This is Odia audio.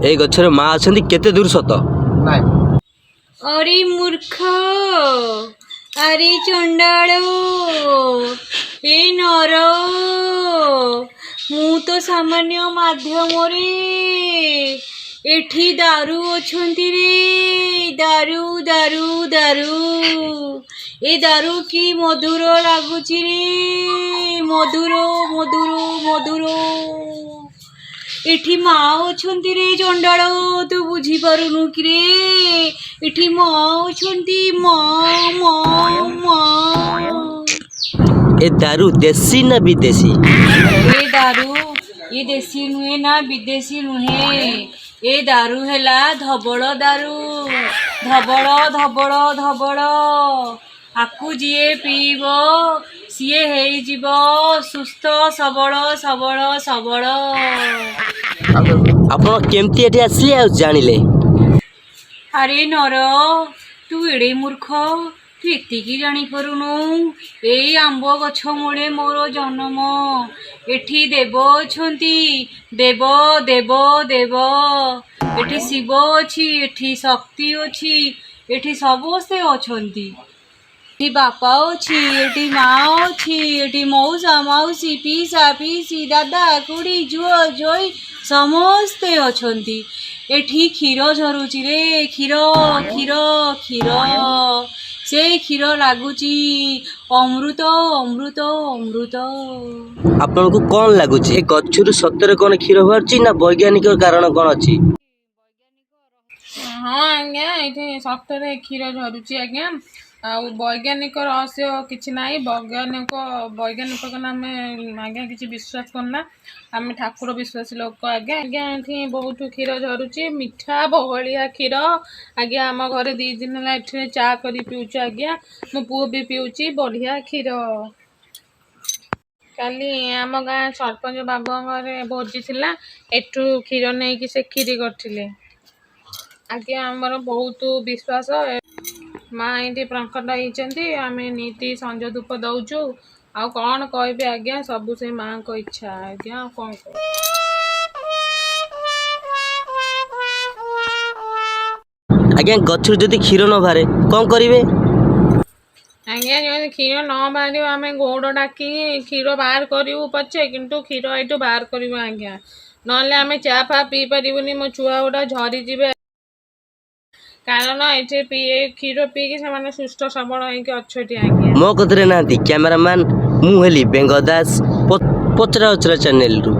ଏଇ ଗଛରେ ମା ଅଛନ୍ତି, କେତେ ଦୂର ସତ? ନାଇଁ। ଆରେ ମୂର୍ଖ, ଆରେ ଚଣ୍ଡାଳ, ଏ ନର, ମୁଁ ତ ସାମାନ୍ୟ ମାଧ୍ୟମରେ। ଏଠି ଦାରୁ ଅଛନ୍ତି ରେ, ଦାରୁ ଦାରୁ ଦାରୁ। ଏ ଦାରୁ କି ମଧୁର ଲାଗୁଛି ରେ, ମଧୁର ମଧୁର ମଧୁର। ଏଠି ମା ଅଛନ୍ତି ରେ ଚଣ୍ଡାଳ, ତୁ ବୁଝିପାରୁନୁ କି ରେ? ଏଠି ମା ଅଛନ୍ତି, ମା ମା ମା। ଏ ଦାରୁ ଦେଶୀ ନା ବିଦେଶୀ? ଏ ଦାରୁ ଏ ଦେଶୀ ନୁହେଁ ନା ବିଦେଶୀ ନୁହେଁ। ଏ ଦାରୁ ହେଲା ଧବଳ ଦାରୁ, ଧବଳ ଧବଳ ଧବଳ। ଆକୁ ଯିଏ ପିଇବ ସିଏ ହେଇଯିବ ସୁସ୍ଥ ସବଳ ସବଳ ସବଳ। ଆପଣ କେମିତି ଏଠି ଆସିଲେ ଆଉ ଜାଣିଲେ? ଆରେ ନର, ତୁ ଏଡ଼େ ମୂର୍ଖ, ତୁ ଏତିକି ଜାଣିପାରୁନୁ? ଏଇ ଆମ୍ବ ଗଛ ମୂଳେ ମୋର ଜନ୍ମ। ଏଠି ଦେବ ଅଛନ୍ତି, ଦେବ ଦେବ ଦେବ। ଏଠି ଶିବ ଅଛି, ଏଠି ଶକ୍ତି ଅଛି, ଏଠି ସମସ୍ତେ ଅଛନ୍ତି। ଏଠି ବାପା ଅଛି, ଏଠି ମା ଅଛି, ଏଠି ମଉସା ମାଉସୀ, ପିଇସା ପିଇସି, ଦାଦା ଖୁଡ଼ି, ଝୁଅ ଜୋଇ ସମସ୍ତେ ଅଛନ୍ତି। ଏଠି କ୍ଷୀର ଝରୁଛି ରେ, କ୍ଷୀର କ୍ଷୀର କ୍ଷୀର। ସେ କ୍ଷୀର ଲାଗୁଛି ଅମୃତ ଅମୃତ ଅମୃତ। ଆପଣଙ୍କୁ କ'ଣ ଲାଗୁଛି, ଏ ଗଛରୁ ସତରେ କ'ଣ କ୍ଷୀର ବାହାରୁଛି ନା ବୈଜ୍ଞାନିକ କାରଣ କ'ଣ ଅଛି? ହଁ ଆଜ୍ଞା, ଏଇଠି ସତରେ କ୍ଷୀର ଝରୁଛି ଆଜ୍ଞା। ଆଉ ବୈଜ୍ଞାନିକ ରହସ୍ୟ କିଛି ନାହିଁ। ବୈଜ୍ଞାନିକ ଆମେ ଆଜ୍ଞା କିଛି ବିଶ୍ୱାସ କରୁନା। ଆମେ ଠାକୁର ବିଶ୍ୱାସୀ ଲୋକ ଆଜ୍ଞା। ଆଜ୍ଞା, ଏଠି ବହୁତ କ୍ଷୀର ଝରୁଛି, ମିଠା ବହଳିଆ କ୍ଷୀର ଆଜ୍ଞା। ଆମ ଘରେ 2 ଦିନ ହେଲା ଏଠି ଚା କରି ପିଉଛୁ ଆଜ୍ଞା। ମୋ ପୁଅ ବି ପିଉଛି, ବଢ଼ିଆ କ୍ଷୀର। କାଲି ଆମ ଗାଁ ସରପଞ୍ଚ ବାବୁଙ୍କ ଘରେ ଭୋଜି ଥିଲା, ଏଠୁ କ୍ଷୀର ନେଇକି ସେ କ୍ଷୀରି କରିଥିଲେ ଆଜ୍ଞା। ଆମର ବହୁତ ବିଶ୍ୱାସ, ମା ଏଇଠି ପ୍ରକଟ ହେଇଛନ୍ତି। ଆମେ ନିତି ସଞ୍ଜ ଧୂପ ଦଉଛୁ। ଆଉ କ'ଣ କହିବି ଆଜ୍ଞା, ସବୁ ସେ ମାଙ୍କ ଇଚ୍ଛା ଆଜ୍ଞା, ଆଉ କ'ଣ କହିବି? ଆଜ୍ଞା, ଗଛରୁ ଯଦି କ୍ଷୀର ନ ବାହାରେ କ'ଣ କରିବେ? ଆଜ୍ଞା, ଯଦି କ୍ଷୀର ନ ବାହାରିବ, ଆମେ ଗଉଡ଼ ଡାକିକି କ୍ଷୀର ବାହାର କରିବୁ ପଛେ, କିନ୍ତୁ କ୍ଷୀର ଏଇଠୁ ବାହାର କରିବୁ ଆଜ୍ଞା। ନହେଲେ ଆମେ ଚା ଫା ପିଇ ପାରିବୁନି, ମୋ ଛୁଆ ଗୁଡ଼ା ଝରିଯିବେ। କାରଣ ଏଠି ପିଇ କ୍ଷୀର ପିଇକି ସେମାନେ ସୁସ୍ଥ ସବଳ ହେଇକି ଅଛନ୍ତି ଆଜ୍ଞା। ମୋ କତିରେ ନାହାନ୍ତି କ୍ୟାମେରାମ୍ୟାନ୍, ମୁଁ ହେଲି ବେଙ୍ଗ ଦାସ, ପଚରା ଉଚରା ଚ୍ୟାନେଲରୁ।